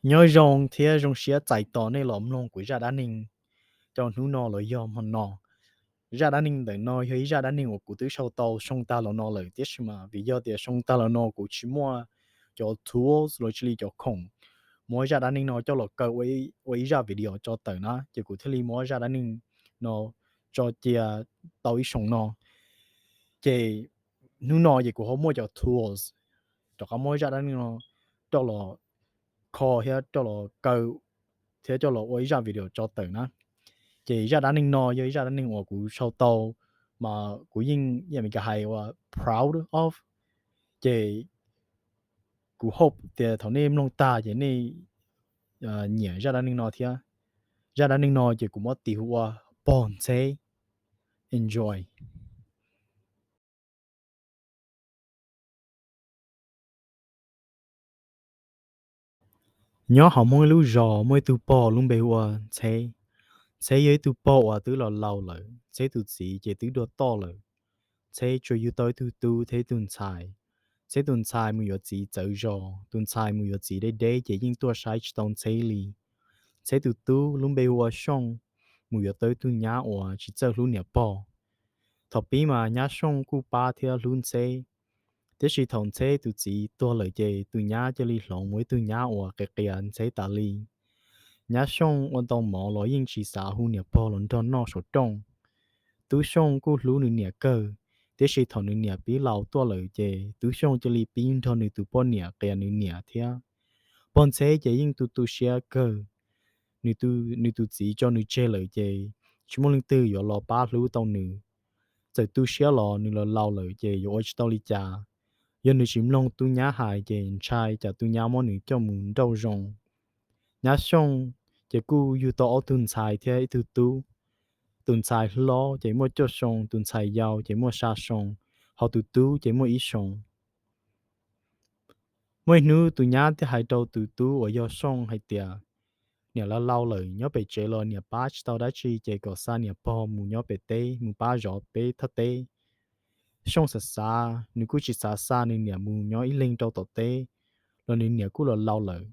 Nyob zoo thiab zoo siab txais tos nej los mloog kuv zaj dab neeg rau hnub no los yog hmo no. Zaj dab neeg ntawm no yog ib zaj dab neeg uas kuv twb sau tau xyoo tag los no lawm, tiam sis mas vim yog tias xyoo tag los no kuv tsis muaj cov tools los sis li cov khoom muab zaj dab neeg no coj los kaw ua ib zaj video tso tawm na, ces kuv thiaj li muab zaj dab neeg no tso cia tau ib xyoos no. Ces hnub no ces kuv ho muaj cov tools rov qab muab zaj dab neeg no coj los kho thiab coj los kaw thiab coj los ua ib zaj video tso tawm na. Ces zaj dab neeg no yog ib zaj dab neeg uas kuv sau tau mas kuv yeej, yam Meskas hais ua proud of. Ces kuv hope tias thaum nej mloog tag ces nej nyiam zaj dab neeg no thiab. Zaj dab neeg no ces kuv muab tis hu ua Pog Ntxheb. Enjoy. Nyob hauv Hmoob ib lub zos muaj ib tug pog lub npe hu ua Ntxheb. Ntxheb yog ib tug pog uas twb los laus lawm, Ntxheb tus txiv ces twb dua toj lawm. Ntxheb tsuas yug tau ib tug tub thiab ib tug ntxhais. Ntxheb tus ntxhais mus yuav txiv txawv zos, tus ntxhais mus yuav txiv deb deb ces yeej tuaj saib tsis tau Ntxheb li. Ntxheb tus tub lub npe hu ua Xyooj, mus yuav tau ib tug nyab uas tsis txawj hlub niam pog. Thaum pib mas nyab Xyooj kuj pab thiab hlub Ntxheb, tiam sis thaum Ntxheb tus txiv tuag lawm ces tus nyab cia li hloov mus ib tug nyab uas qias qias Ntxheb tas li. Nyab Xyooj ua ntau mov los yeej tsis xav hu niam pog los nrog noj saum rooj. Tub Xyooj kuj hlub nws niam kawg, tiam sis thaum nws niam pib laus tuaj lawm ces Tub Xyooj cia li pib nrog nws tus poj niam qias nws niam thiab. Pog Ntxheb ces yeej tu tu siab kawg, nws tus txiv tso nws tseg lawm ces tsis muaj leej twg yuav los pab hlub tau nws. Txawm tu siab los nws los laus lawm ces yuav ua tsis tau li cas. Yog nws tsis mloog tub nyab hais ces ntshai cas tub nyab muab nws coj mus nrauj zoo. Nyab Xyooj ces kuj yug tau ob tug ntxhais thiab ib tug tub. Tus ntxhais hlob ces muaj cuaj xyoo, tus ntxhais yau ces muaj xya xyoo, hos tus tub ces muaj ib xyoo. Muaj ib hnub tus nyab thiaj hais rau tus tub uas yog Xyooj hais tias, niam laus laus lawm, nyob pem tsev los niam pab tsis tau dab tsi ces kom xa niam pog mus nyob pem teb mus pab zov peb thaj teb. Xyooj xav xav, nws kuj tsis xav xa nws niam mus nyob ib leeg rau tom teb, los nws niam kuj los laus lawm,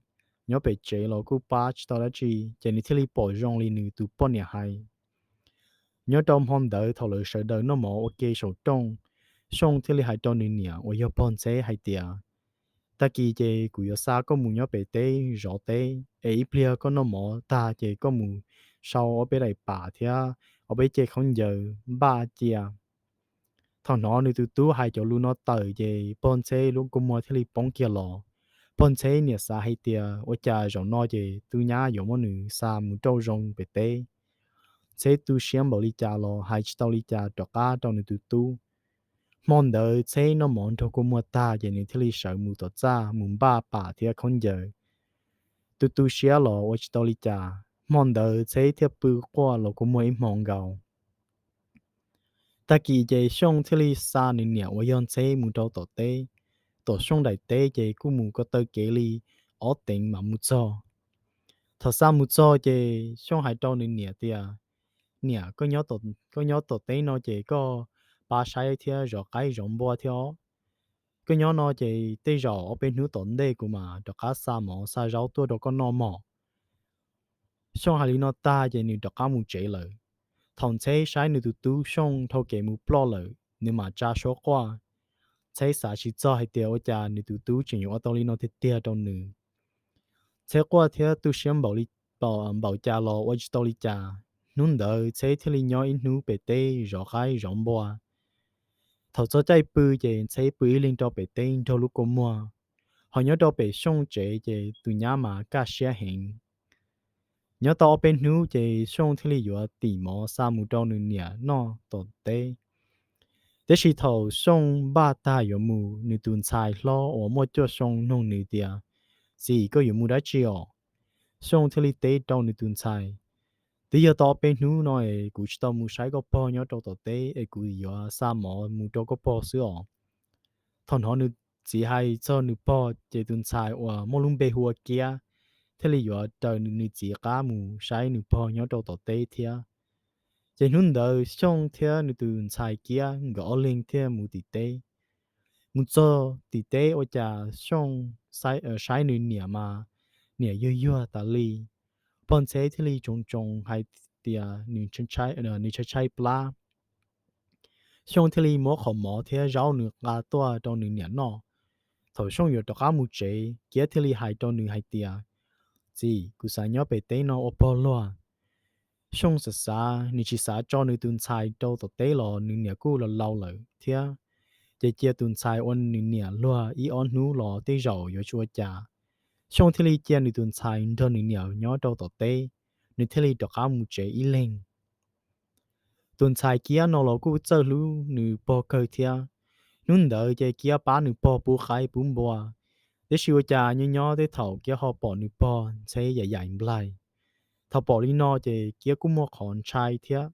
nyob pem tsev los kuj pab tsis tau dab tsi, ces nws thiaj li pom zoo li nws tus poj niam hais. Nyob rau hmo ntawd thaum lawv sawv daws noj mov ua ke saum rooj, Xyooj thiaj li hais rau nws niam uas yog pog Ntxheb hais tias, tag kis ces kuv yuav xa koj mus nyob pem teb zov teb es ib pliag koj noj mov tag ces koj mus sau ob peb daim pam thiab ob peb ceg khaub ncaws npaj cia. Thaum hnov nws tus tub hais cov lus no tawm ces pog Ntxheb lub kua muag thiaj li poob kiag los. Pog Ntxheb niam xav hais tias ua cas zaum no ces tub nyab yuav muab nws xa mus rauj zoo pem teb. Ntxheb tu siab npaum li cas los hais tsis tau li cas rov qab rau nws tus tub. Hmo ntawd Ntxheb noj mov nrog kua muag tag ces nws thiaj li sawv mus tom txaj mus npaj pam thiab khaub ncaws. Tu tu siab los ua tsis tau li cas, hmo ntawd Ntxheb thiaj pw quaj los kua muag ib hmo nkaus. Tag kis ces Xyooj thiaj li xa nws niam uas yog Ntxheb mus rau tom teb. Tom Xyooj daim teb ces kuj mus ko taw kev li ob teev mam mus txog. Thaum xa mus txog ces Xyooj hais rau nws niam tias, niam, koj nyob tom teb no ces koj pab saib thiab zov qaib zov npua thiab os. Koj nyob no ces tej zaum ob peb hnub tom ntej kuv mam rov qab xa mov xa zaub tuaj rau koj noj mog. Xyooj hais li no tag ces nws rov qab mus tsev lawm. Thaum Ntxheb saib nws tus tub Xyooj dhau kev mus ploj lawm, nws mam tsa suab quaj. Ntxheb xav tsis txog hais tias ua cas nws tus tub tseem yuav ua tau li no tiag tiag rau nws. Ntxheb quaj thiab tu siab npaum li, npaum cas los ua tsis tau li cas. Hnub ntawd Ntxheb thiaj li nyob ib hnub pem teb zov qaib zov npua. Thaum txog caij pw ces Ntxheb pw ib leeg rau pem teb nrog lub kua muag, ho nyob rau pem Xyooj tsev ces tus nyab mas kaj siab heev. Nyob tau ob peb hnub ces Xyooj thiaj li yuav tim mov xa mus rau nws niam noj tom teb. Tiam sis thaum Xyooj npaj tag yuav mus, nws tus ntxhais hlob uas muaj cuaj xyoo nug nws tias, txiv, koj yuav mus dab tsi os? Xyooj thiaj li teb rau nws tus ntxhais, twb yog tau ob peb hnub no es kuv tsis tau mus saib koj pog nyob rau tom teb es kuv yuav xa mov mus rau koj pog xwb os. Thaum hnov nws txiv hais txog nws pog ces tus ntxhais uas muaj lub npe hu ua Kiab thiaj li yuav raws nws txiv qab mus saib nws pog nyob rau tom teb thiab. Ces hnub ntawd Xyooj thiab nws tus ntxhais Kiab nkawd ob leeg thiaj mus tim teb. Mus txog tim teb ua cas Xyooj saib nws niam mas niam yuag yuag tas li. Pog Ntxheb thiaj li tsoos tsoos hais tias nws tshaib tshaib plab. Xyooj thiaj li muab qhov mov thiab zaub nws nqa tuaj rau nws niam noj. Thaum Xyooj yuav rov qab mus tsev, Kiab thiaj li hais rau nws hais tias, Txiv, kuv xav nyob pem teb no ua pog luag. Xyooj xav xav, nws tsis xav tso nws tus ntxhais rau tom teb los nws niam kuj laus laus lawm thiab, ces cia tus ntxhais ua nws niam luag ib ob hnub los tej zaum yuav tsis ua cas. Xyooj thiaj li cia nws tus ntxhais nrog nws niam nyob rau tom teb, nws thiaj li rov qab mus tsev ib leeg. Tus ntxhais Kiab no los kuj txawj hlub nws pog kawg thiab. Hnub ntawd ces Kiab pab nws pog pub qaib pub npua, tiam sis ua cas nyob nyob tej thaum Kiab ho pom nws pog Ntxheb yaim yaim nplaig. Thaum pom li no ces Kiab kuj muaj qhov ntshai thiab.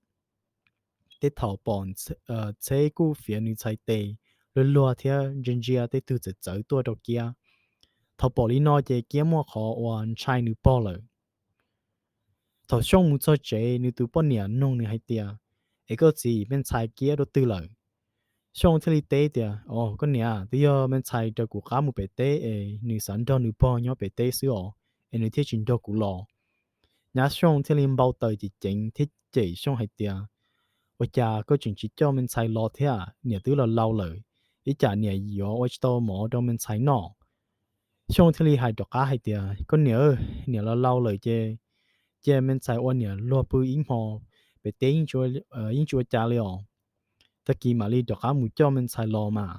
Tej thaum pom Ntxheb kuj fiav nws txhais tes luag luag thiab ntsia ntsia tej tug txawv txawv tuaj rau Kiab. Thaum pom li no ces Kiab muaj qhov uas ntshai nws pog lawm. Thaum Xyooj mus txog tsev, nws tus poj niam nug nws hais tias, Es koj txiv, me ntxhais Kiab dua twg lawm? Xyooj thiaj li teb tias, Os, koj niam, twb yog me ntxhais raws kuv qab mus pem teb es nws xav nrog nws pog nyob pem teb xwb os, es nws thiaj tsis nrog kuv los. Nyab Xyooj thiaj li npau taws ceev ceev thiab cem Xyooj hais tias, Ua cas koj tseem tsis coj me ntxhais los thiab? Niam twb laus laus lawm, ib tsam niam yuav ua tsis tau mov rau me ntxhais noj. Xyooj thiaj li hais rov qab hais tias, Koj niam, niam laus laus lawm ces cia me ntxhais ua niam luag pw ib hmo pem teb yeej tsis ua cas li os. Tag kis mam li rov qab mus coj me ntxhais los mas.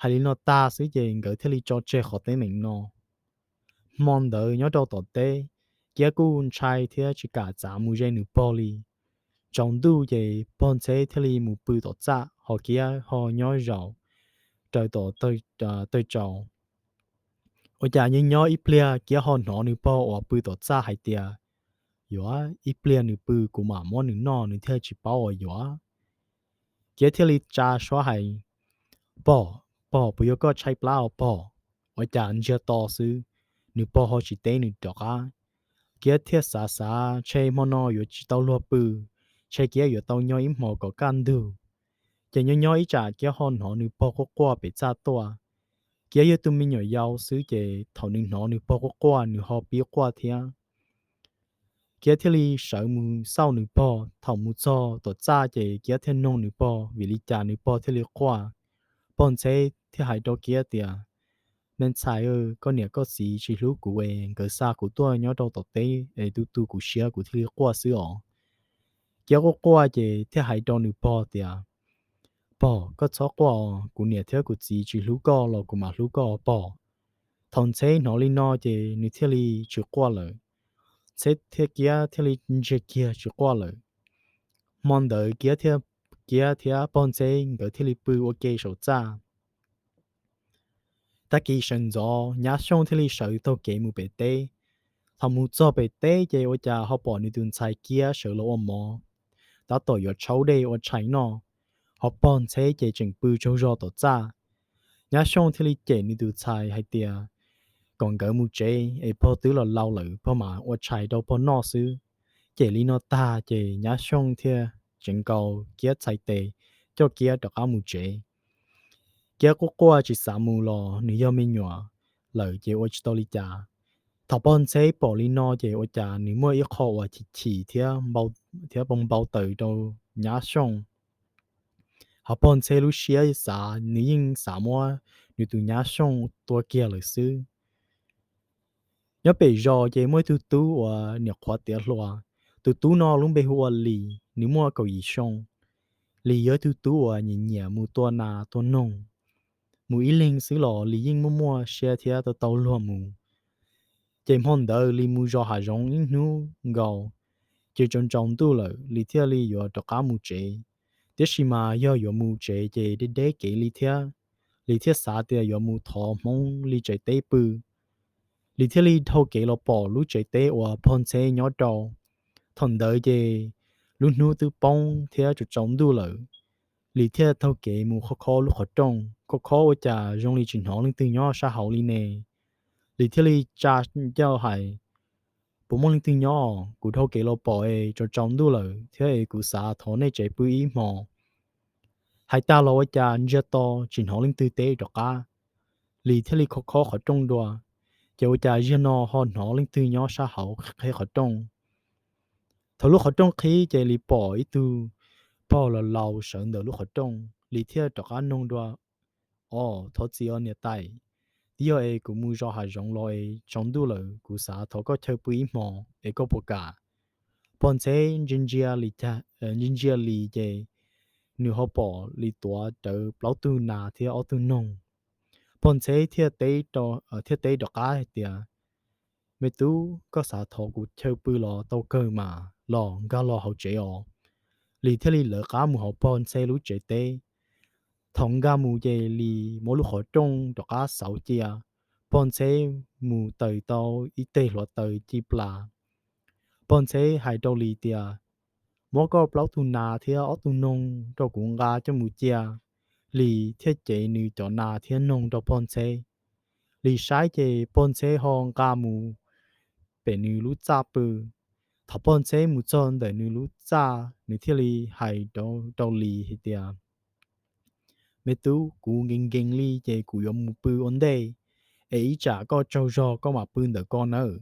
Hais li no tag xwb ces nkawd thiaj li tso tseg qhov teeb meem no. Hmo ntawd nyob rau tom teb, Kiab kuj ntshai thiab tsis kam txav mus ze nws pog li. Tsaus ntuj ces pog Ntxheb thiaj li mus pw tom txaj, ho Kiab ho nyob zaum raws tom tawg tsaus. Ua cas nyob nyob ib pliag Kiab ho hnov nws pog uas pw tom txaj hais tias, Yuav ib pliag nws pw kuv mam muab nws noj, nws thiaj tsis paub uas yuav. Kiab thiaj li tsa suab hais, Pog, pog, puas yog koj tshaib plab os pog? Ua cas ntsiag to xwb, nws pog ho tsis teb nws rov qab. Kiab thiaj xav xav, Ntshe hmo no yuav tsis tau luag pw, ntshe Kiab yuav tau nyob ib hmo kom kaj ntug. Ces nyob nyob ib tsam Kiab ho hnov nws pog quaj quaj pem txaj tuaj. Kiab yog tus me nyuam yaus xwb ces thaum nws hnov nws pog quaj quaj nws ho pib quaj thiab. Kiab thiaj li sawv mus xauj nws pog. Thaum mus txog tom txaj ces Kiab thiaj nug nws pog vim li cas nws pog thiaj li quaj. Pog Ntxheb thiaj hais rau Kiab tias, Me ntxhais, koj niam koj txiv tsis hlub kuv es nkawd xa kuv tuaj nyob rau tom teb es tu tu kuv siab kuv thiaj li quaj xwb os. Kiab quaj quaj ces thiaj hais rau nws pog tias, Pog, koj txhob quaj, kuv niam thiab kuv txiv tsis hlub koj los kuv mam hlub koj pog. Thaum Ntxheb hnov li no ces nws thiaj li tsis quaj lawm. Ntxheb thiab Kiab thiaj li ntsiag kiag tsis quaj lawm. Hmo ntawd Kiab thiab, Kiab thiab pog Ntxheb nkawd thiaj li pw ua ke saum txaj. Tag kis sawv ntxov Nyab Xyooj thiaj li sawv taug kev mus pem teb. Thaum mus txog pem teb ces ua cas ho pom nws tus ntxhais Kiab sawv los ua mov, tab tom yuav tshaub dej ua tshais noj, ho pog Ntxheb ces tseem pw tsaug zog tom txaj. Nyab Xyooj thiaj li cem nws tus ntxhais hais tias kom nkawd mus tsev es pog twb los laus lawm, pog mam ua tshais rau pog noj xwb. Cem li no tag ces Nyab Xyooj thiaj tseev nkaus Kiab txhais tes coj Kiab rov qab mus tsev. Kiab quaj quaj tsis xav mus los nws yog me nyuam lawm ces ua tsis tau li cas. Thaum pog Ntxheb pom li no ces ua cas nws muaj ib qho uas chim chim thiab, thiab npau taws rau Nyab Xyooj. Ho pog Ntxheb lub siab xav nws yeej xav muab nws tus Nyab Xyooj tua kiag lawm xwb. Nyob pem zos ces muaj ib tug tub uas niam qhuav tiav hluas. Tus tub no lub npe hu ua Lis, nws muaj kaum yim xyoo. Lis yog ib tug tub uas nyiam nyiam mus tua nas tua noog. Mus ib leeg xwb los Lis yeej muaj muaj siab thiab tau tau luag mus. Ces hmo ntawd Lis mus zov hav zoov ib hnub nkaus, ces tsaus tsaus ntuj lawm Lis thiaj li yuav rov qab mus tsev. Tiam sis mas yog yuav mus tsev ces deb deb kev li thiab. Lis thiaj xav tias yuav mus thov Hmoob li tsev teb pw. Lis thiaj li dhau kev los pom lub tsev teb uas pog Ntxheb nyob rau. Thaum ntawd ces lub hnub twb poob thiab tsaus tsaus ntuj lawm. Lis thiaj taug kev mus khob khob lub qhov rooj, khob khob ua cas zoo li tsis hnov leej twg nyob sab hauv li ne. Lis thiaj li tsa ncauj hais, Puas muaj leej twg nyob? Kuv dhau kev los pom es tsaus tsaus ntuj lawm thiab es kuv xav thov nej tsev pw ib hmo. Hais tag los ua cas ntsiag to tsis hnov leej twg teb rov qab. Lis thiaj li khob khob qhov rooj dua, Ces ua cas zaum no ho hnov leej twg nyob sab hauv qhib qhov rooj. Thaum lub qhov rooj qhib ces Lis pom ib tug pog laus laus sawv ntawm lub qhov rooj, Lis thiaj rov qab nug dua, Os, thov txim os niam tais, twb yog es kuv mus zov hav zoov los es tsaus ntuj lawm, kuv xav thov koj chaw pw ib hmo es koj puas kam? Pog ntxheb ntsia ntsia Lis ces nws ho pom Lis tuav rawv plaub tug nas thiab ob tug noog. Pog ntxheb thiaj teb rov qab hais tias, Me tub, koj xav thov kuv chaw pw los tau kawg mas, los nkag los hauv tsev os. Lis thiaj li lawv qab mus hauv pog ntxheb lub tsev teb. Thaum nkag mus ces Lis muab lub qhov rooj rov qab xauv cia. Pog ntxheb mus taws tau ib teg hluav taws ci plas. Pog ntxheb hais rau Lis tias, Muab koj plaub tug nas thiab ob tug noog rau kuv nqa coj mus cia. Lis thiaj cev nws cov nas thiab noog rau pog ntxheb. Lis saib ces pog ntxheb ho nqa mus pem nws lub txaj pw. Thaum pog ntxheb mus txog ntawm nws lub txaj, nws thiaj li hais rau Lis hais tias, Me tub, kuv nkees nkees li ces kuv yuav mus pw ua ntej, es ib tsam koj tsaug zog koj mam pw ntawm ko nawb.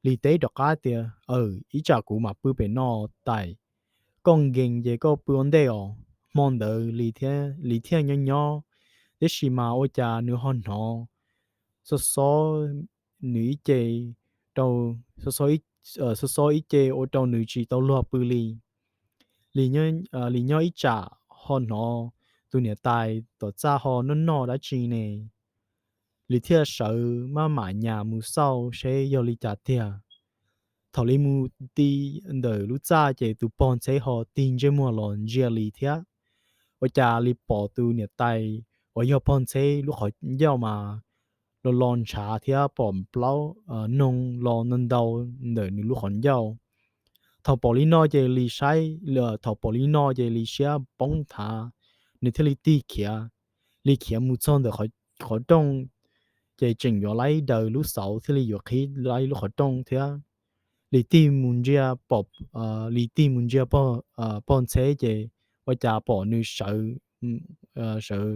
Lis teb rov qab tias, Aws, ib tsam kuv mam pw pem no tais. Koj nkees ces koj pw ua ntej os. Hmo ntawd Lis thiaj nyob nyob, tiam sis mas ua cas nws ho hnov xob xob nws ib ce, xob xob ib ce ua rau nws tsis tau luag pw li. Lis nyob ib tsam ho hnov tus niam tais tom txaj ho noj noj dab tsi ne. Lis thiaj sawv maj mam nyas mus xauj seb yog li cas tiag. Thaum Lis mus ti ntawm lub txaj ces tus pog ntxheb ho tig ntsej muag los ntsia Lis thiab. Ua cas Lis pom tus niam tais uas yog pog ntxheb lub qhov ncauj mas los los ntshav thiab pom plaub noog los ntau ntau ntawm nws lub qhov ncauj. Thaum pom li no ces Lis saib, thaum pom li no ces Lis siab poob nthav, nws thiaj li tig khiav. Lis khiav mus txog ntawm qhov rooj, ces tseem yuav laib daws lub xauv thiaj li yuav qhib laib lub qhov rooj thiab. Lis tig mus ntsia, Lis tig mus ntsia pog ntxheb ces ua cas pom nws sawv, sawv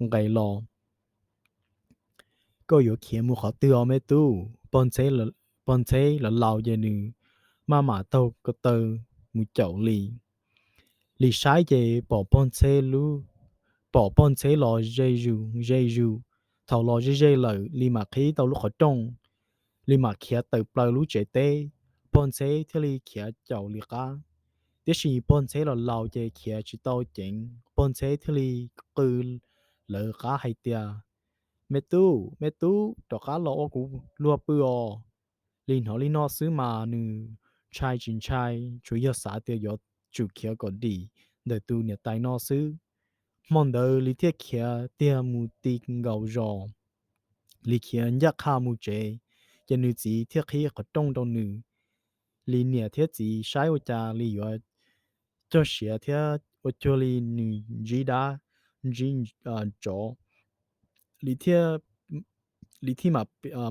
nqes los. Koj yuav khiav mus qhov twg os me tub? Pog ntxheb laus laus ces nws maj mam taug ko taw mus caum Lis. Lis saib ces pom pog ntxheb lub, pom pog ntxheb los ze zus ze zus. Thaum los ze ze lawm Lis mam qhib tau lub qhov rooj, Lis mam khiav tawm plaws lub tsev teb. Pog ntxheb thiaj li khiav caum Lis qab. Tiam sis pog ntxheb laus laus ces khiav tsis tau ceev, pog ntxheb thiaj li qw lawv qab hais tias, Me tub, me tub, rov qab los ua kuv luag pw os. Lis hnov li no xwb mas nws ntshai tsis ntshai, tsuas yog xav tias yuav tsum khiav kom dim ntawm tus niam tais no xwb. Hmo ntawd Lis thiaj khiav tiag mus ti nkaus zos. Lis khiav ncaj qha mus tsev, ces nws txiv thiaj qhib qhov rooj rau nws. Lis niam thiab txiv saib ua cas Lis yuav cog siav thiab ua cuag li nws ntsib dab ntsib tsov. Lis thiaj, Lis thiaj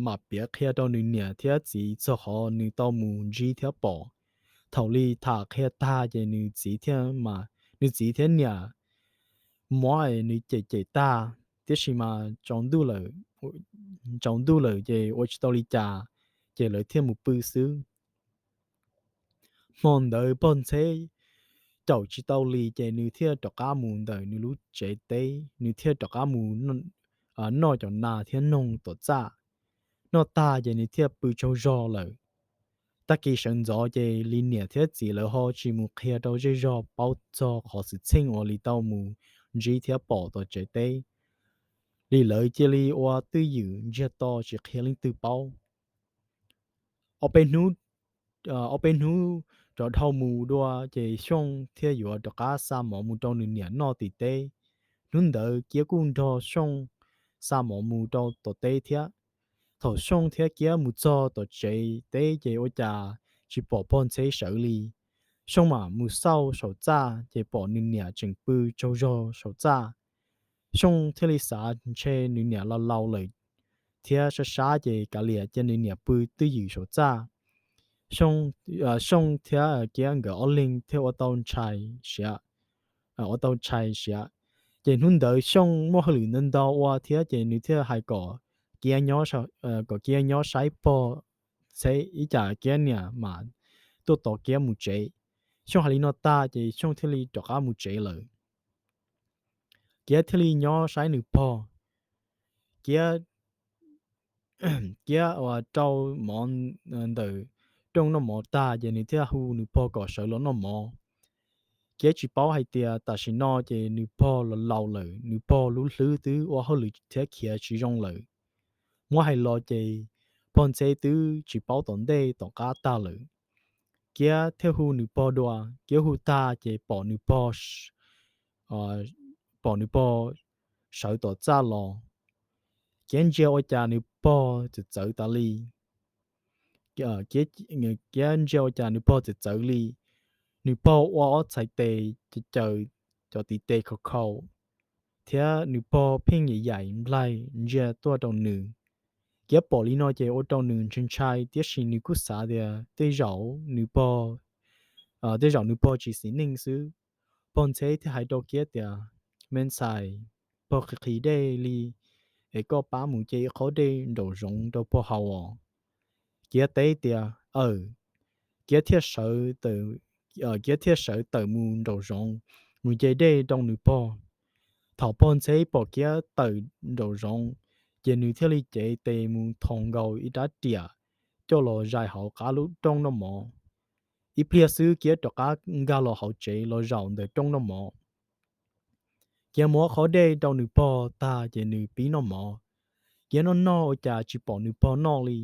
mam piav qhia rau nws niam thiab txiv txog qhov nws tau mus ntsib thiab pom. Thaum Lis tham qhia tag ces nws txiv thiab, nws txiv thiab niam muab nws cem cem tag, tiam sis mas tsaus ntuj lawm, tsaus ntuj lawm ces ua tsis tau li cas, ces lawv thiaj mus pw xwb. Hmo ntawd pog ntxheb caum tsis tau Lis ces nws thiaj rov qab mus ntawm nws lub tsev teb, nws thiaj rov qab mus noj cov nas thiab noog tom txaj. Noj tag ces nws thiaj pw tsaug zog lawm. Tag kis sawv ntxov ces Lis niam thiab txiv lawv ho tsis mus qhia rau zej zog paub txog qhov xwm txheej uas Lis tau mus ntsib thiab pom tom tsev teb. Lis lawv cia li ua twj ywm ntsiag to tsis qhia leej twg paub. Ob peb hnub, ob peb hnub rov dhau mus dua ces Xyooj thiaj yuav rov qab xa mov mus rau nws niam noj tim teb. Hnub ntawd Kiab kuj nrog Xyooj xa mov mus rau tom teb thiab. Thaum Xyooj thiab Kiab mus txog tom tsev teb ces ua cas tsis pom pog ntxheb sawv li. Xyooj mam mus xauj saum txaj ces pom nws niam tseem pw tsaug zog saum txaj. Xyooj thiaj li xav ntshe nws niam laus laus lawm thiab sab sab ces kav liam cia nws niam pw twj ywm saum txaj. Xyooj thiab Kiab nkawd ob leeg thiaj ua tau ntshai siav, ua tau ntshai siav. Ces hnub ntawd Xyooj muaj hauj lwm ntau ntau ua thiab ces nws thiaj hais kom Kiab nyob, kom Kiab nyob saib pog Ntxheb ib tsam Kiab niam mam tuaj tos Kiab mus tsev. Xyooj hais li no tag ces Xyooj thiaj li rov qab mus tsev lawm. Kiab thiaj li nyob saib nws pog. Kiab, Kiab uas rau mov ntawm rooj noj mov tag ces nws thiaj hu nws pog kom sawv los noj mov. Kiab tsis paub hais tias tam sim no ces nws pog los laus lawm, nws pog lub hlwb twb ua hauj lwm thiab khiav tsis zoo lawm. Muab hais los ces pog Ntxheb twb tsis paub tom ntej tom qab tag lawm. Kiab thiaj hu nws pog dua, Kiab hu tag ces pom nws pog pom nws pog sawv tom txaj los. Kiab ntsia ua cas nws pog txawm txawv tas li. Kiab ntsia ua cas nws pog txawm txawv li. Nws pog ua ob txhais tes caws cov tiv tes khau khau, thiab nws pog pheej yaim yaim nplaig ntsia tuaj rau nws. Kiab pom li no ces ua rau nws ntshai ntshai, tiam sis nws kuj xav tias tej zaum nws pog, tej zaum nws pog tsis xis neej xwb. Pog Ntxheb thiaj hais rau Kiab tias, Me ntxhais, pog qhis qhis dej li, es koj pab mus ce ib qhov dej nraum zoov rau pog haus os. Kiab teb tias, Aw. Kiab thiaj sawv, Kiab thiaj sawv tawm mus nraum zoov, mus ce dej rau nws pog. Thaum pog Ntxheb pom Kiab tawm nraum zoov, ces nws thiaj li cev tes mus thos nkaus ib rab riam coj los zais hauv qab lub rooj noj mov. Ib pliag xwb Kiab rov qab nkag los hauv tsev los zaum ntawm rooj noj mov. Kiab muab qhov dej rau nws pog tag ces nws pib noj mov. Kiab noj noj ua cas tsis pom nws pog noj li.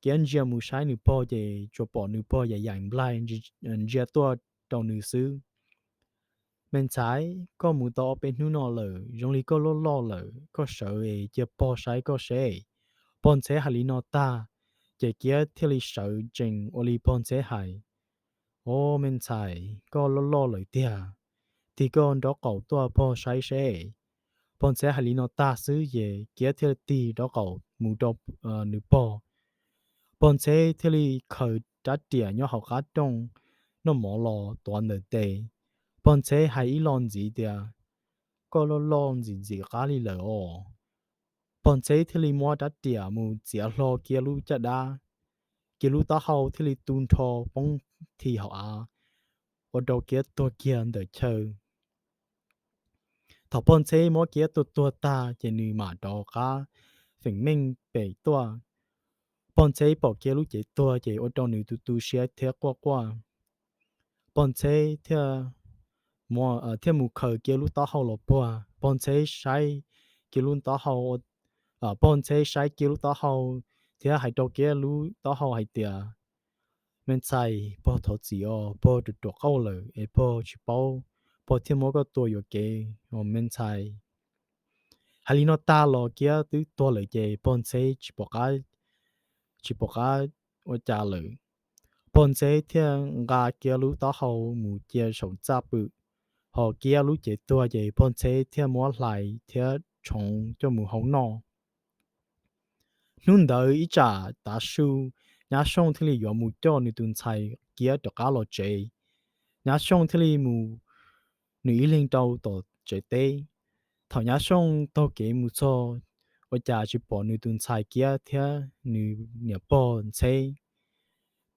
Kiab ntsia mus saib nws pog ces tsuas pom nws pog yaim yaim nplaig ntsia tuaj rau nws xwb. Me ntxhais, koj mus tau ob peb hnub no lawm, zoo li koj loj loj lawm, koj sawv es cia pog saib koj seb. Pog Ntxheb hais li no tag, ces Kiab thiaj li sawv tsees ua li pog Ntxheb hais. Au, me ntxhais, koj loj loj lawm tiag, tig koj nraub qaum tuaj pog saib seb. Pog Ntxheb hais li no tag xwb ces Kiab thiaj tig nraub qaum mus rau nws pog. Pog Ntxheb thiaj li khaws rab riam nyob hauv qab rooj noj mov los tuav ntawm tes. Pog Ntxheb hais ib lo ntxiv tias, Koj loj loj ntxim ntxim qab li lawm os. Pog Ntxheb thiaj li muab rab riam mus txiav hlo Kiab lub caj dab. Kiab lub taub hau thiaj li tu nrho poob thi hauv av, ua rau Kiab tuag kiag ntawm chaw. Thaum pog Ntxheb muab Kiab tua tuag tag ces nws mam rov qab feem meej pem tuaj. Pog Ntxheb pom Kiab lub cev tuag ces ua rau nws tu tu siab thiab quaj quaj. Pog Ntxheb thiaj mus khaws Kiab lub taub hau los puag. Pog Ntxheb saib Kiab lub taub hau, pog Ntxheb saib Kiab lub taub hau thiab hais rau Kiab lub taub hau hais tias, Me ntxhais, pog thov txim os, pog ruam ruam qauj lawm es pog tsis paub, pog thiaj muab koj tua yuam kev os me ntxhais. Hais li no tag los Kiab twb tuag lawm ces pog Ntxheb tsis pom qab ua cas lawm. Pog Ntxheb thiaj nqa Kiab lub taub hau mus cia saum txaj pw, ho Kiab lub cev tuag ces pog Ntxheb thiaj muab hlais thiab tshoov coj mus hau noj. Hnub ntawd ib tsam tav su, Nyab Sooj thiaj li yuav mus coj nws tus ntxhais Kiab rov qab los tsev. Nyab Sooj thiaj li mus nws ib leeg rau tom tsev teb. Thaum Nyab Sooj taug kev mus txog, ua cas tsis pom nws tus ntxhais Kiab thiab nws niam pog Ntxheb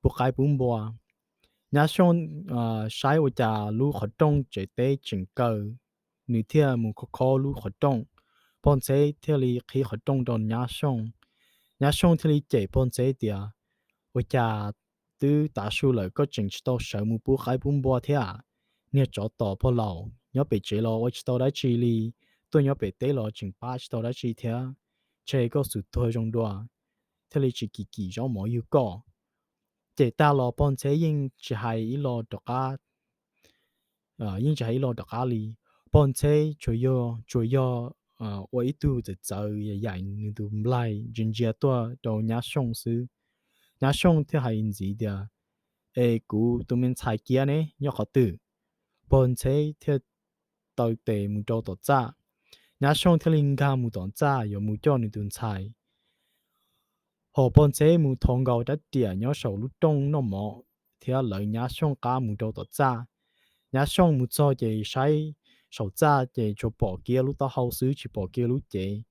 pub qaib pub npua. Nyab Sooj saib ua cas lub qhov rooj tsev teb tseem kaw, nws thiaj mus khob khob lub qhov rooj. Pog Ntxheb thiaj li qhib qhov rooj rau Nyab Sooj. Nyab Sooj thiaj li cem pog Ntxheb tias, Ua cas twb tav su lawm koj tseem tsis tau sawv mus pub qaib pub npua thiab? Niag tsov tom pog laus, nyob pem tsev los ua tsis tau dab tsi li, tuaj nyob pem teb los tseem pab tsis tau dab tsi thiab. Ntshe koj xum tuag zoo dua, thiaj li tsis kim kim zaub mov yug koj. Cem tag los pog Ntxheb yeej tsis hais ib lo rov qab, yeej tsis hais ib lo rov qab li. Pog Ntxheb tsuas yog, tsuas yog ua ib tug txawv txawv yaim yaim nws tus nplaig ntsia ntsia tuaj rau Nyab Sooj xwb. Nyab Sooj thiaj hais ntxiv tias, Es kuv tus me ntxhais Kiab ne nyob qhov twg? Pog Ntxheb thiaj taw tes mus rau tom txaj. Nyab Sooj thiaj li nkag mus tom txaj yuav mus coj nws tus ntxhais. Ho pog Ntxheb mus thov nkaus rab riam nyob saum lub rooj noj mov thiab lawv Nyab Sooj qab mus rau tom txaj. Nyab Sooj mus txog ces saib saum txaj ces tsuas pom Kiab lub taub hau xwb tsis pom Kiab lub cev.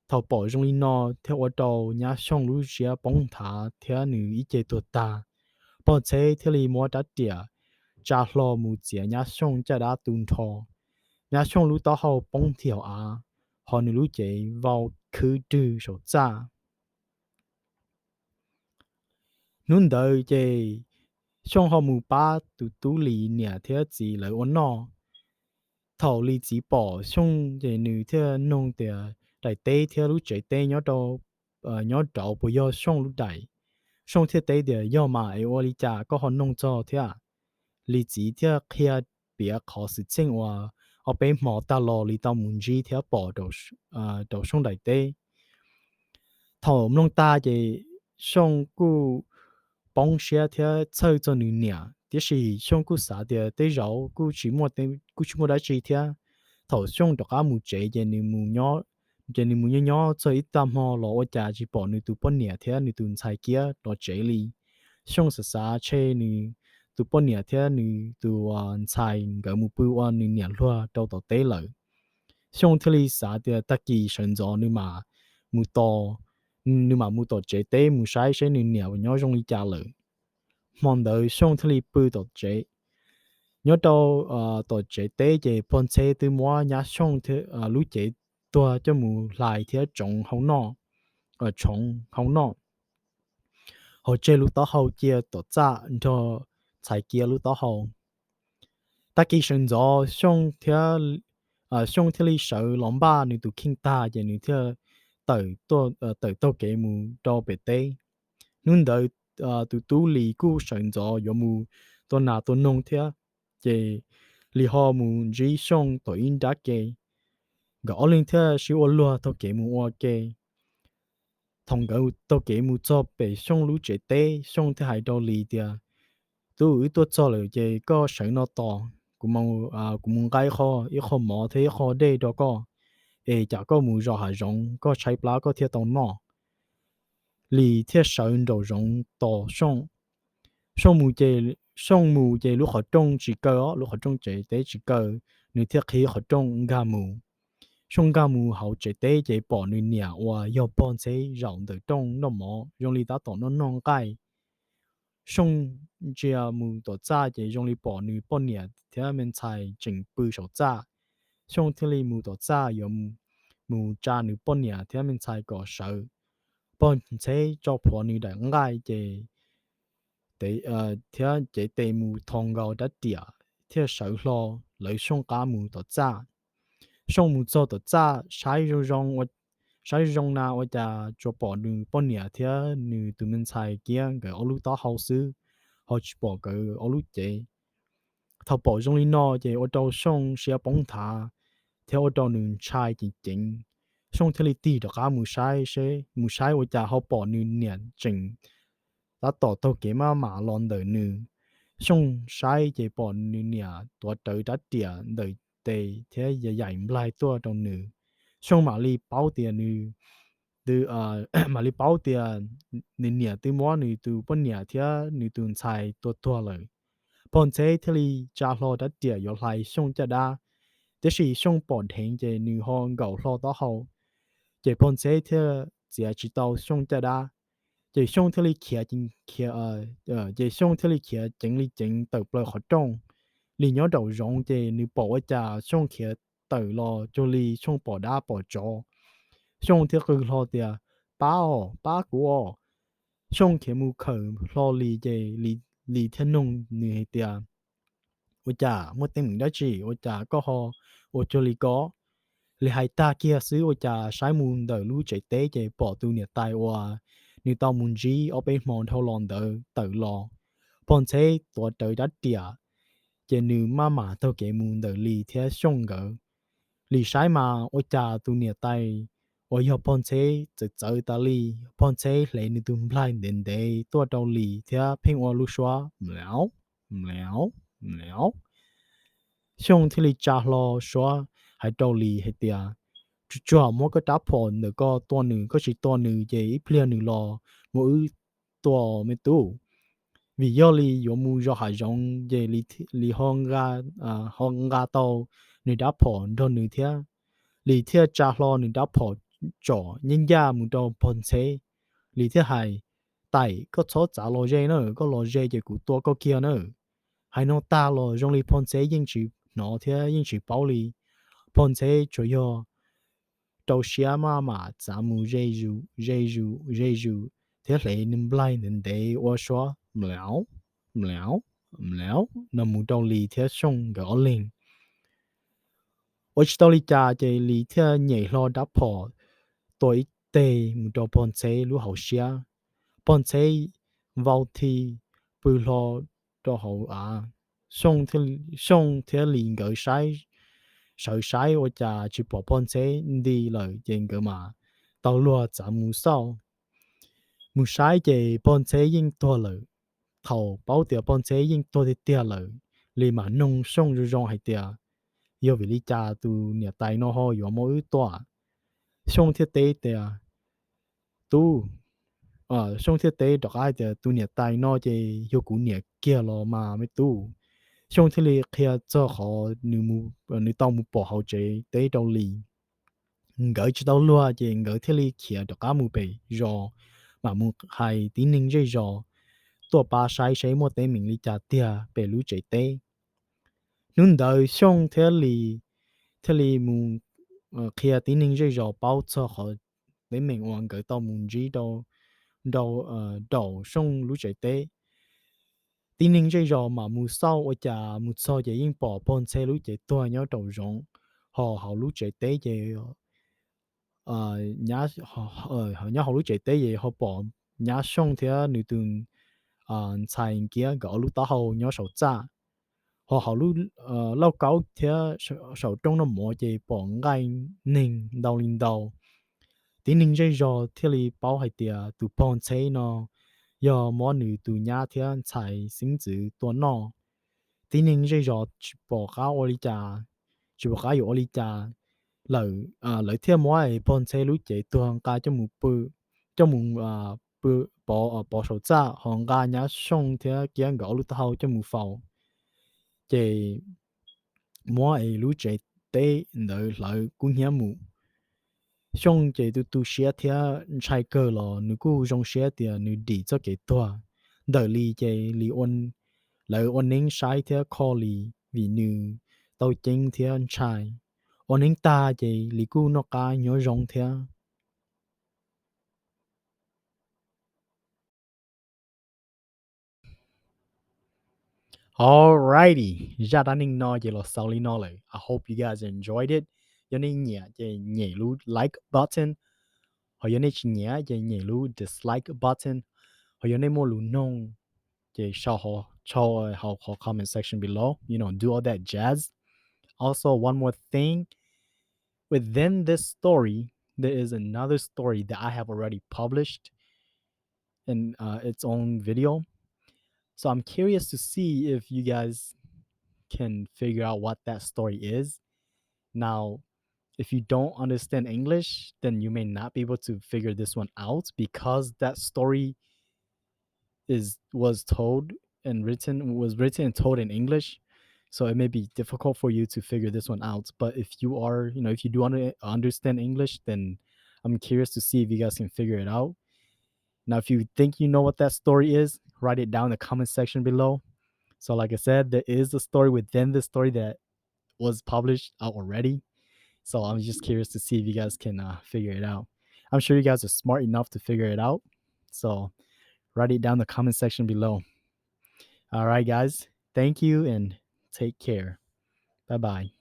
Thaum pom zoo li no thiaj ua rau nyab Xyooj lub siab poob nthav thiab nws ib ce tuag tag. Pog ntxheb thiaj li muab rab riam tsa hlo mus txiav nyab Xyooj caj dab tu nrho. Nyab Xyooj lub taub hau poob nthi hauv av, hos nws lub cev vau khwb rwg saum txaj. Hnub ntawd ces Xyooj ho mus pab tus tub Lis niam thiab txiv lawv ua noj. Thaum Lis txiv pom Xyooj ces nws thiaj noog tias daim teb thiab lub tsev teb nyob rau, nyob rauv puas yog Xyooj lub daim. Xyooj thiaj teb tias yog mas es ua li cas koj ho noog txog thiab? Lis txiv thiaj qhia piav qhov xwm txheej uas ob peb hmo tag los Lis tau mus ntsib thiab pom rau Xyooj daim teb. Thaum mloog tag ces Xyooj kuj poob siab thiab txhawj txog nws niam, tiam sis Xyooj kuj xav tias tej zaum kuj tsis muaj dab tsi thiab. Thaum Xyooj rov qab mus tsev ces nws ces nws mus nyob nyob txog ib tag hmo los ua cas tsis pom nws tus poj niam thiab nws tus ntxhais kiag los tsev li. Xyooj xav xav tshe nws tus poj niam thiab nws tus ntxhais nkawd mus pw ua nws niam hluas rau tom teb lawm. Xyooj thiaj li xav tias tag kis sawv ntxov nws mam mus tom, nws mam mus tom tsev teb mus saib seb nws niam nyob zoo li cas lawm. Hmo ntawd Xyooj thiaj li pw tom tsev. Nyob rau tom tsev teb ces pog ntxheb twb muab nyab Xyooj lub cev tuag coj mus hlais thiab tsoov hau noj, tshoov hau noj, hos tseg lub taub hau cia tom txaj nrog ntxhais kiag lub taub hau. Tag kis sawv ntxov Xyooj thiaj li sawv los npaj nws tus kheej tag ces nws thiaj tawm taug kev mus rau pem teb. Hnub ntawd tus tub Lis kuj sawv ntxov yuav mus tua nas tua noog thiab, ces Lis ho mus ntsib Xyooj tom ib nrab ke. Nkawd ob leeg thiaj sib ua luag taug kev mus ua ke. Thaum nkawd taug kev mus txog pem Xyooj lub tsev teb, Xyooj thiaj hais rau Lis tias, Tub, wb tuaj txog lawm ces koj sawv no tos, kuv mus nqa ib qho mov thiab ib qho dej rau koj, es cas koj mus zov hav zoov koj tshaib plab koj thiaj tau noj. Lis thiaj sawv nraum zoov tos Xyooj. Xyooj mus ces lub qhov rooj tsis kaw, lub qhov rooj tsev teb tsis kaw, nws thiaj qhib qhov rooj nkag mus. Xyooj nkag mus hauv tsev teb ces pom nws niam uas yog pog ntxheb zaum ntawm rooj noj mov zoo li tab tom noj noj nqaij. Xyooj ntsia mus tom txaj ces zoo li pom nws poj niam thiab me ntxhais tseem pw saum txaj. Xyooj thiaj li mus tom txaj yuav mus tsa nws poj niam thiab me ntxhais kom sawv. Pog ntxheb tso plhuav nws daim nqaij ces thiab cev tes mus thos nkaus rab riam thiaj sawv hlo lawv Xyooj qab mus tom txaj. Xyooj mus txog tom txaj saib zoo zoo, saib zoo zoo na ua cas tsuas pom nws poj niam thiab nws tus me ntxhais kiab nkawd ob lub taub hau xwb, ho tsis pom nkawd ob lub cev. Thaum pom zoo li no ces ua rau Xyooj siab poob nthav thiab ua rau nws ntshai ceev ceev. Xyooj thiaj li tig rov qab mus saib, mus saib ua cas ho pom nws niam tseem tab tom taug kev maj mam los ntawm nws. Xyooj saib ces pom nws niam tuav rawv rab riam ntawm tes thiab yaim nplaig tuaj rau nws. Xyooj mam li paub tias nws mam li paub tias nws niam twb muab nws tus poj niam thiab nws tus ntxhais tua tuag lawm. Pog ntxheb thiaj li tsa hlo rab riam yuav hlais Xyooj caj dab, tiam sis Xyooj pom dheev ces nws ho nkaum hlo taub hau, ces pog ntxheb thiaj txiav tsis tau Xyooj caj dab. Ces Xyooj thiaj li khiav, ces Xyooj thiaj li khiav ceev li ceev tawm plaws qhov rooj. Lis nyob nraum zoov ces nws pom ua cas Xyooj khiav tawm los cuag li Xyooj pom dab pom tsov. Xyooj thiaj qw hlo tias, Pab os, pab kuv os! Xyooj khiav mus khawm hlo Lis ces Lis thiaj noog nws hais tias, Ua cas muaj teeb meem dab tsi ua cas koj ho ua cuag li ko? Lis hais tag kiag xwb ua cas saib mus ntawm lub tsev teb ces pom tus niam tais uas nws tau mus ntsib ob peb hmo dhau los ntawd tawm los. Pog ntxheb tuav rawv rab riam, ces nws maj mam taug kev mus ntawm Lis thiab Xyooj nkawd. Lis saib mas ua cas tus niam tais uas yog pog ntxheb txawv txawv tas li. Pog ntxheb hle nws tus nplaig ntev ntev tuaj rau Lis thiab pheej ua lub suab mlauv, mlauv, mlauv. Xyooj thiaj li tsa hlo suab hais rau Lis hais tias, Tsuag tsuag muab koj rab phom ntawm ko tua nws, koj tsis tua nws ces ib pliag nws los muab wb tua me tub. Vim yog Lis yuav mus zov hav zoov ces Lis ho nqa tau nws rab phom nrog nws thiab. Lis thiaj tsa hlo nws rab phom tsom nyab ncaj mus rau pog ntxheb. Lis thiaj hais, Taim, koj txhob txav los ze na, koj los ze ces kuv tua koj kiag na. Hais no tag los zoo li pog ntxheb yeej tsis hnov thiab yeej tsis paub li. Pog ntxheb tsuas yog rau siab maj mam txav mus ze zus ze zus ze zus thiab hle nws nplaig ntev ntev ua suab mlauv, mlauv, mlauv no mus rau Lis thiab Xyooj nkawd ob leeg. Ua tsis tau li cas ces Lis thiaj nyem hlo rab phom tua ib teg mus rau pog ntxheb lub hauv siab. Pog ntxheb vau thi pw hlo rau hauv av. Xyooj thiab Lis nkawd sawv saib ua cas tsis pom pog ntxheb nti lawm ces nkawd mam tau luag txav mus xauj. Mus saib ces pog ntxheb yeej tuag lawm. Thaum paub tias pog ntxheb yeej tuag tiag tiag lawm, Lis mam noog Xyooj zoo zoo hais tias, Yog vim li cas tus niam tais no ho yuav muab wb tua? Xyooj thiaj teb tias, Tub, Xyooj thiaj teb rov qab hais tias, Tus niam tais no ces yog kuv niam kiag los mas me tub. Xyooj thiaj li qhia txog qhov nws tau mus pom hauv tsev teb rau Lis. Nkawd tsis tau luag ces nkawd thiaj li khiav rov qab mus pem zos, mam mus hais tib neeg zej zos tuaj pab saib seb muaj teeb meem li cas tiag pem lub tsev teb. Hnub ntawd Xyooj thiab Lis thiaj li mus qhia tib neeg zej zos paub txog qhov teeb meem uas nkawd tau mus ntsib rau, rau, raum Xyooj lub tsev teb. Tib neeg zej zos mam mus xauj ua cas mus txog ces yeej pom pog ntxheb lub cev tuag nyob rau zoov, ho hauv lub tsev teb ces nyob hauv lub tsev teb ces ho pom nyab Xyooj thiab nws tus ntxhais Kiab nkawd ob lub taub hau nyob saum txaj. Ho hauv lub lauj kaub thiab saum rooj noj mov ces pom nqaij neeg ntau li ntau. Tib neeg zej zos thiaj li paub hais tias tus pog ntxheb no yog muab nws tus nyab thiab ntxhais xeeb ntxwv tua noj. Tib neeg zej zos tsis pom qab ua li cas, tsis pom qab yuav ua li cas, lawv thiaj muab pog ntxheb lub cev tuag nqa coj mus pw, coj mus pov saum txaj ho nqa nyab Xyooj thiab Kiab nkawd ob lub taub hau coj mus faus. Ces muab es lub tsev teb ntawd hlawv kub hnyiab mus. Xyooj ces tu tu siab thiab ntshai kawg los nws kuj zoo siab tias nws dim txoj kev tuag. Ntawm Lis ces Lis, lawv ua neeb saib thiab kho Lis vim nws tau ceeb thiab ntshai. Ua neeb tag ces Lis kuj noj qab nyob zoo thiab. Alrighty, zaj dab neeg no ces los xaus li no lawm. I hope you guys enjoyed it. Yog nej nyiam ces nyem lub like button, ho yog nej tsis nyiam ces nyem lub dislike button, ho yog nej muaj lus noog ces sau hauv qhov comment section below, you know, do all that jazz. Also, one more thing, within this story, there is another story that I have already published in uh, its own video. So I'm curious to see if you guys can figure out what that story is. Now, if you don't understand English, then you may not be able to figure this one out because that story is was told and written was written and told in English. So it may be difficult for you to figure this one out. But if you are, you know, if you do under, understand English, then I'm curious to see if you guys can figure it out. Now, if you think you know what that story is, write it down in the comment section below. So, like I said, there is a story within the story that was published out already. So I'm just curious to see if you guys can uh, figure it out. I'm sure you guys are smart enough to figure it out. So write it down in the comment section below. All right, guys. Thank you and take care. Bye bye.